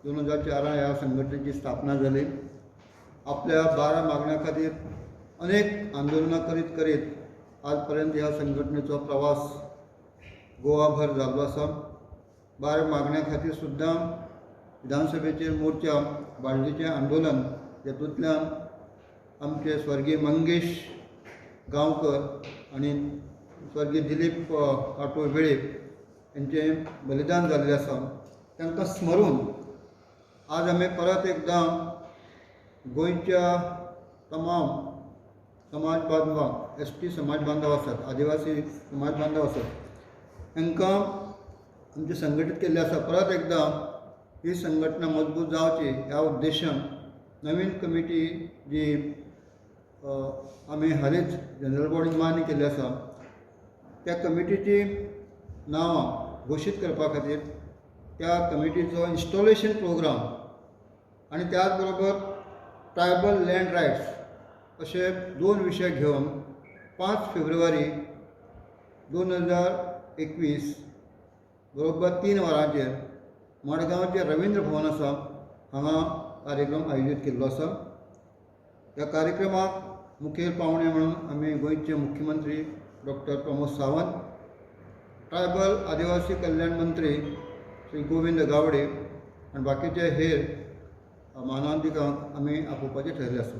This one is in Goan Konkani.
2004 ह्या संघटनेची स्थापना जाली. आपल्या 12 मागण्या खातीर अनेक आंदोलनां करीत करीत आज पर्यंत ह्या संघटनेचो प्रवास गोवाभर जाल्लो आसा. 12 मागण्या खातीर सुद्दां विधानसभेचेर मोर्चा, बाळ्ळीचें आंदोलन, हेतूंतल्यान आमचे स्वर्गीय मंगेश गांवकर आनी स्वर्गीय दिलीप काटो वेळीप हेंचें बलिदान जाल्लें आसा. तांकां स्मरून आज आमी परत एकदां गोंयच्या तमाम समाज बांधवांक, एस टी समाज बांधव आसात, आदिवासी समाज बांधव आसात, तांकां आमचे संघटीत केल्ले आसा. परत एकदां ही संघटना मजबूत जावची ह्या उद्देशान नवीन कमिटी जी आमी हालींच जनरल बॉडीन मान्य केल्ली आसा, त्या कमिटीची नांवां घोशीत करपा खातीर त्या कमिटीचो इन्स्टॉलेशन प्रोग्राम आनी त्याच बरोबर ट्रायबल लँड रायट्स अशे दोन विशय घेवन 5 फेब्रुवारी 2021 बरोबर 3 वरांचेर मडगांवचें रवींद्र भवन आसा, हांगा कार्यक्रम आयोजीत केल्लो आसा. ह्या कार्यक्रमाक मुखेल पावणे म्हणून आमी गोंयचे मुख्यमंत्री डॉक्टर प्रमोद सावंत, ट्रायबल आदिवासी कल्याण मंत्री श्री गोविंद गावडे आनी बाकीचे हेर मानादिकांक आमी आपोवपाचें ठरयल्लें आसा.